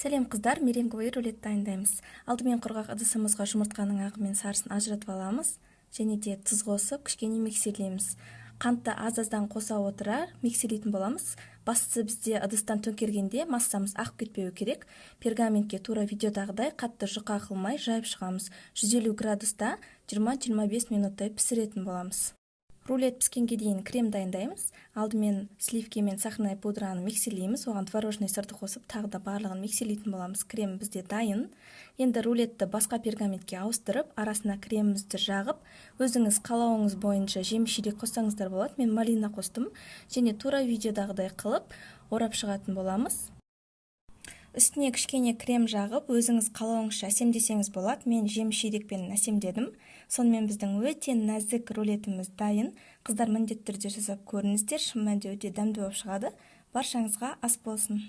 Сәлем, қыздар! Меренговый рулет дайындаймыз. Алдымен құрғақ ыдысымызға жұмыртқаның ағы мен сарысын ажыратып аламыз және де тұз қосып, кішкене миксерлейміз. Қантты аз-аздан қоса отыра миксерлейтін боламыз. Бастысы, бізде ыдыстан төңкергенде массамыз ағып кетпеуі керек. Пергаментке тура видеодағыдай қатты жұқа қылмай жайып шығамыз. 150 градуста 20-25 минуттай пісіретін боламыз. Рулет піскенге дейін крем дайындаймыз. Алдымен сливки мен сахарная пудраны миксерлейміз. Оған творожный сырды қосып, тағы да барлығын миксерлейтін боламыз. Крем бізде дайын. Енді рулетті басқа пергаментке ауыстырып, арасына кремімізді жағып, өзіңіз қалауыңыз бойынша жеміс жидек қоссаңыздар болады. Мен малина қостым. Және тура видеодағыдай қылып орап шығатын боламыз. Үстіне кішкене крем жағып, өзіңіз қалауыңызша әсемдесеңіз болады. Мен жеміс жидекпен әсемдедім. Сонымен, біздің өте нәзік рулетіміз дайын. Қыздар, міндетті түрде жасап көріңіздер, шын мәнінде өте дәмді болып шығады. Баршаңызға ас болсын!